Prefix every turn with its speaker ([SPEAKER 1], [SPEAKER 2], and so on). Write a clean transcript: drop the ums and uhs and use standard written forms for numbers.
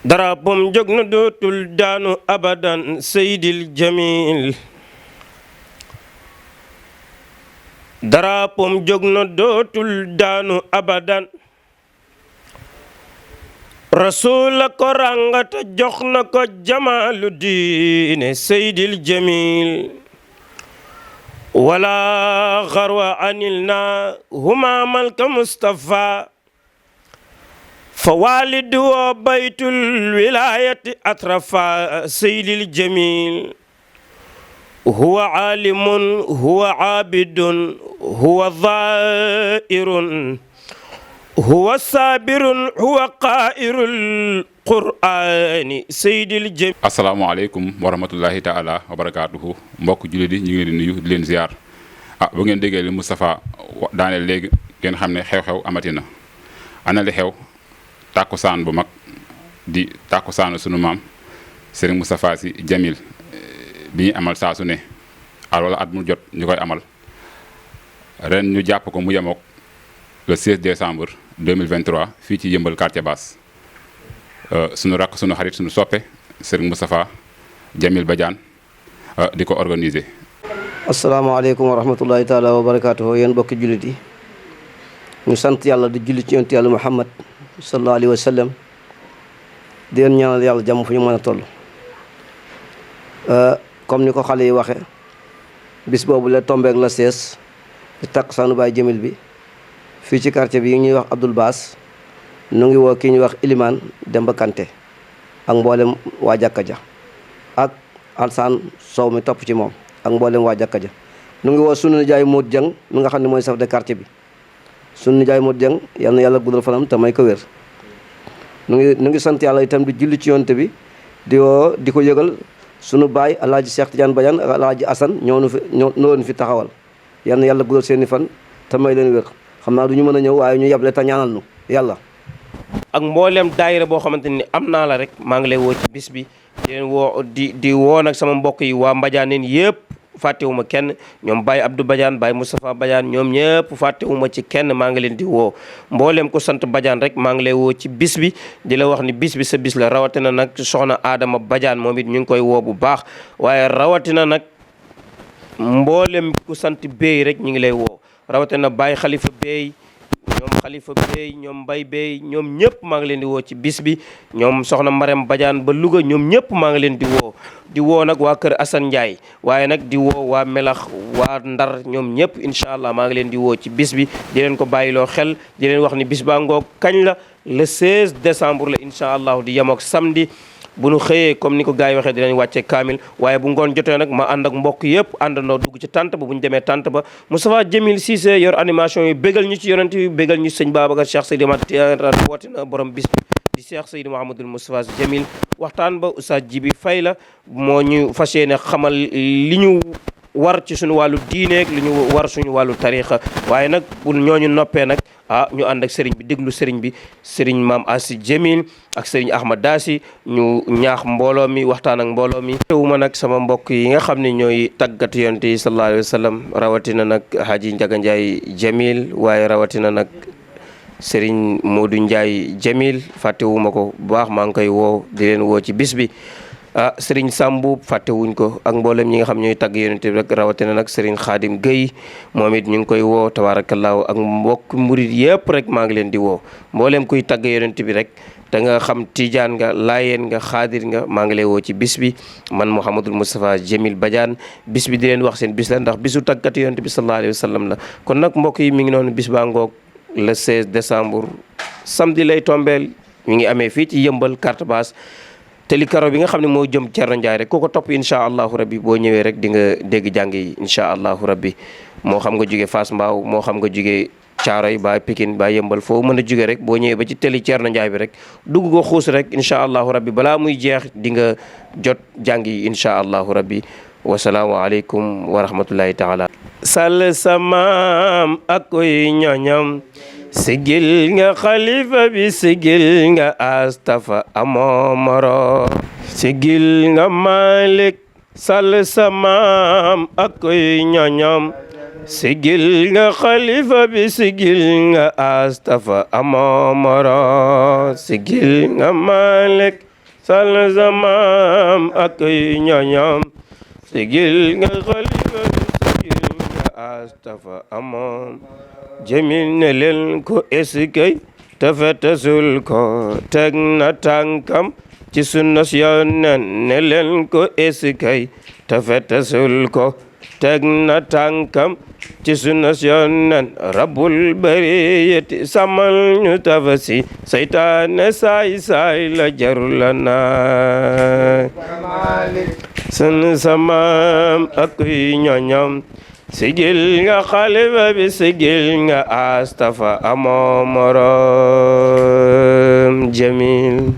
[SPEAKER 1] darapom jóg na dootul daanu abadan seydil jamil darapom jóg na dootul daanu abadan rasula ko rangata jox na ko jamaalu diine seydil jamil wala xarwa anil na humamal ka mustafa fa walidu wa baytul wilayati atrafa seydil jamil huwa alimun huwa abidun huwa zairun huwa sabirun huwa qairul qur'ani seydil jamil.
[SPEAKER 2] asalaamaaleykum wa rahmatullahi taala wa barakaatuhu mbokk jullit yi ñu ngi leen di nuyu di leen ziar bu ngeen déggee li Moustapha daaneel léegi ngeen xam ne xew-xew amatina ana li xew tàkkusaan bu mag di tàkkusaanu sunu maam Serigne Moustapha Sy Jamil bi ñuy amal saa su ne wala at mu jot ñu koy amal ren ñu jàpp ko mu yemook le 16 décembre 2023 fii ci Yëmbal quartier Basse sunu rakk sunu xarit sunu soppe Serigne Moustapha Jamil Badiane di ko organiser.
[SPEAKER 3] asalaamaaleykum wa rahmatullahi taala wa barakaatuhu yéen bokki jullit yi ñu sant yàlla di julli ci yonent yàlla Muhammad sallallahu alayhi wa sallam di leen ñaanal yàlla jàmm fu ñu mën a toll. comme ni ko xale yi waxe bis boobu la tombeek la 16 di takkusaanu Baay Jamil bi fii ci quartier bi ñuy wax Abdoul Bass nu ngi woo kii ñuy wax Ilimaan Demba Kanté ak mboolem waa jàkka ja ak Alsaan Sow mi topp ci moom ak mboolem waa jàkka ja nu ngi woo sunu nijaay Modou Dieng mi nga xam ne mooy chef de quartier bi sunu nijaay Modou Dieng yal na yàlla guddal fanam te may ko wér. nu ngi sant yàlla itam di julli ci yonte bi di ko yëgal sunu baay alaaji Cheikh Tidiane Badiane ak alaaji Assane ñoo fi taxawal yal na yàlla guddal seeni fan te may leen wér xam naa du ñu mën a ñëw waaye ñu yeble te ñaanal nu yàlla.
[SPEAKER 1] ak mboolem daayira boo xamante ni am naa la rek maa ngi lay woo ci bis bi di leen woo di woo nag sama mbokk yi waa Mbadianeen yëpp fàttewuma kenn ñoom Baye Abdou Badiane Baye Moustapha Badiane ñoom ñëpp fàttewuma ci kenn maa ngi leen di woo mboolem ko sant Badiane rek maa ngi lay woo ci bis bi di la wax ni bis bi sa bis la rawatina nag soxna Adama Badiane moom it ñu ngi koy woo bu baax waaye rawatina nag mboolem ku sant Bey rek ñu ngi lay woo rawatina Baye Khalifa Bey ñoom Khalifa Bey ñoom Mbaye Bey ñoom ñëpp maa ngi leen di woo ci bis bi ñoom soxna Marème Badiane ba Louga ñoom ñëpp maa ngi leen di woo nag waa kër Assane Ndiaye waaye nag di woo waa Melax waa Ndar ñoom ñëpp incha allah maa ngi leen di woo ci bis bi di leen ko bàyyiloo xel di leen wax ni bis baa ngoog kañ la le 16 décembre la incha allah di yemook samedi bu nu xëyee comme ni ko gars yi waxee dinañ wàcce kaamil waaye bu ngoon jotee nag ma ànd ak mbokk yëpp àndandoo dugg ci tànt ba bu ñu demee tànt ba Moustapha Jamil Cissé yor animation yi bégal ñu ci yonent bi bégal ñu sëñ Babacar Cheikh Seydi woote na borom bis bi di Cheikh Seydi Mouhamadoul Moustapha Jamil waxtaan ba Oustaz Jibi Faye la moo ñu fas yéene xamal li ñu war ci suñu wàllu diineeg li ñu war suñu wàllu tarixa waaye nag bu ñooñu noppee nag ñu ànd ak sëriñ bi déglu sëriñ bi sëriñ Maam Asi Jamil ak sëriñ Ahmad Daasi ñu ñaax mbooloo mi waxtaan ak mbooloo mi teewuma nag sama mbokk yi nga xam ne ñooy tàggat yonent yi sallallahu alayhi wa sallam rawatina nag Haji Njaga Njaay Jamil waaye rawatina nag sëriñ Modou Njaay Jamil fàttewuma ko bu baax maa ngi koy woo di leen woo ci bis bi sëriñ Sambu fàttewuñ ko ak mboolem ñi nga xam ñooy tagg yonent bi rek rawatina nag sëriñ Xaadim Guèye moom it ñu ngi koy woo tabaarakallaahu ak mbokk murit yëpp rek maa ngi leen di woo mboolem kuy tagg yonent bi rek da nga xam Tijaan nga Laayeen nga Xaadir nga maa ngi lay woo ci bis bi man Mouhamadoul Moustapha Jamil Badiane bis bi di leen wax seen bis la ndax bisu taggat yonent bi sallallahu alayhi wa sallam la kon nag mbokk yi mi ngi noonu bis baa ngoog le 16 décembre samedi lay tombeel mi ngi amee fii ci Yëmbal carte basse te li karo bi nga xam ne moo jëm Thierno Ndiaye rek ku ko topp incha allahu rabbi boo ñëwee rek di nga dégg jàng yi incha allahu rabbi moo xam nga jóge Fass Mbao moo xam nga jóge Caaroy ba Pikine ba Yëmbal foo mën a jóge rek boo ñëwee ba ci teli Thierno Ndiaye bi rek dugg ko xuus rek incha allahu rabbi balaa muy jeex di nga jot jàng yi incha allahu rabbi wasalaamu aleykum wa rahmatullahi taala sall samaam ak koy ñoñam sigil nga xalifa bi sigil nga astafa amoo moro sigil nga Malik sall samaam ak koy ñoñam sigil nga xalifa bi sigil nga astafa amoo moro sigil nga Malik sal zamam ak ñoñom sigil nga xalifa bi sigil nga astafa amoon jamil ne leen ko eskay tafetasul ko teg na tànkam ci sunna Yonent ne leen ko eskay tafetasul ko teg na tànkam ci sunna Yonent rabbul bariyati samal ñu tafasi saytaane saay la jarula naay sun samam ak ñoñom sigil nga xalifa bi sigil nga astafa amoo morom jamil